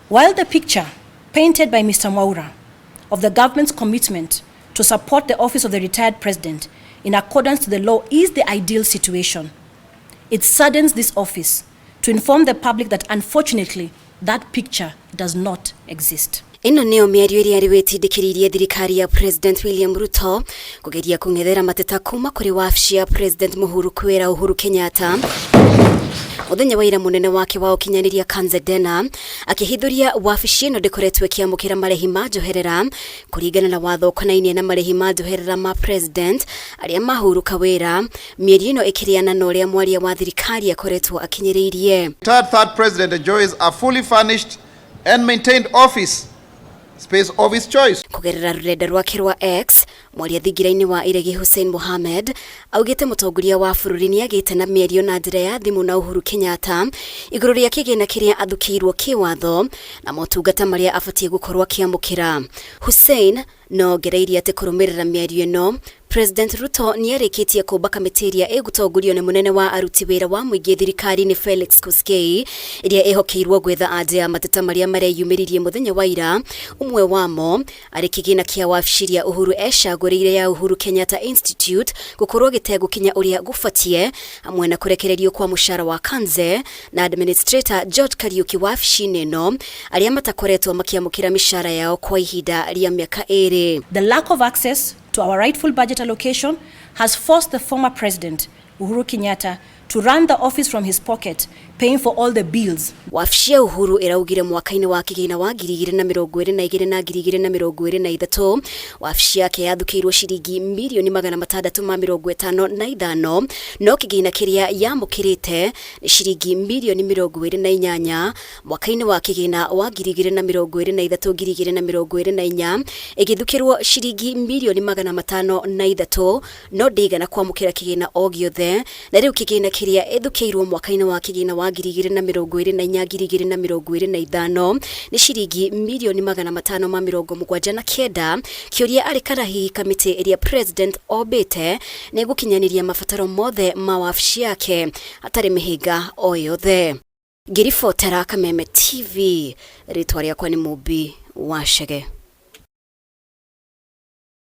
While the picture painted by Mr. Mwaura of the government's commitment to support the office of the retired president in accordance to the law is the ideal situation, it saddens this office to inform the public that unfortunately that picture does not exist. Ĩno nĩyo mĩario ĩrĩa rĩu ĩtindĩkĩrĩirie thirikari ya President William Ruto kũgeria kũng'ethera mateta kuma kũrĩ wabici ya President Mũhuru kwĩra Uhuru Kenyatta. Mũthenya wa ira mũnene wake wa ũkinyanĩria Kanze Dena akĩhithũria wabici ĩno ndĩkoretwo ĩkĩamũkĩra marĩhi ma njoherera kũringana na watho ũkonainie na marĩhi ma njoherera ma President arĩa mahurũka wĩra. Mĩario ĩno ĩkĩrĩana na ũrĩa mwaria wa thirikari akoretwo akinyĩrĩirie. Third president enjoys a fully furnished and maintained office space of his choice. Kũgerera rũrenda rwake rwa X, mwaria thingira-inĩ wa iregi Hussein Mohamed augĩte mũtongoria wa bũrũri nĩagĩte na mĩario na njĩra ya thimũ na Uhuru Kenyatta igũrũ rĩa kĩgĩna kĩrĩa athukĩirwo kĩwatho na motungata marĩa abatiĩ gũkorwo akĩamũkĩra. Hussein no ongereirie atĩ kũrũmĩrĩra mĩario ĩno, President Ruto nĩarĩkĩtie kũmba kamĩtĩ ĩrĩa ĩgũtongorio nĩ mũnene wa aruti wĩra wa mũingĩ thirikari-inĩ Felix Koskei, ĩrĩa ĩhokeirwo gwetha anja ya mateta marĩa mareyumĩririe mũthenya wa ira, ũmwe wamo arĩ kĩgĩna kĩa wabici ĩrĩa Uhuru ecagũrĩire ya Uhuru Kenyatta Institute gũkorwo gĩtegũkinya ũrĩa gũbatiĩ, hamwe na kũrekererio kwa mũcara wa Kanze na administrator George Kariuki wabici-inĩ ĩno arĩa matakoretwo makĩamũkĩra mĩcara yao kwa ihinda rĩa mĩaka ĩrĩ. The lack of access to our rightful budget allocation has forced the former president, Uhuru Kenyatta, to run the office from his pocket, paying for all the bills. Wabici ya Uhuru ĩraugire mwaka-inĩ wa kĩgĩna wa 2022 na 2023 wabici yake yathukĩirwo ciringi mirioni 655, no kĩgĩna kĩrĩa yamũkĩrĩte nĩ ciringi mirioni 28. Mwaka-inĩ wa kĩgĩna wa 2023 2024 ĩgĩthukĩrwo ciringi mirioni 503, no ndĩigana kwamũkĩra kĩgĩna o gĩothe, na rĩu kĩgĩna kĩrĩa ĩthukĩirwo mwaka-inĩ wa kĩgĩna wa 2024 2025 nĩ ciringi mirioni 579. Kĩũria arĩ kana hihi kamĩtĩ ĩrĩa president ombĩte nĩ ĩgũkinyanĩria mabataro mothe ma wabici yake hatarĩ mĩhĩnga o yothe. Ngĩribotera Kameme TV, rĩtwa rĩakwa nĩ Mũmbi wa Chege.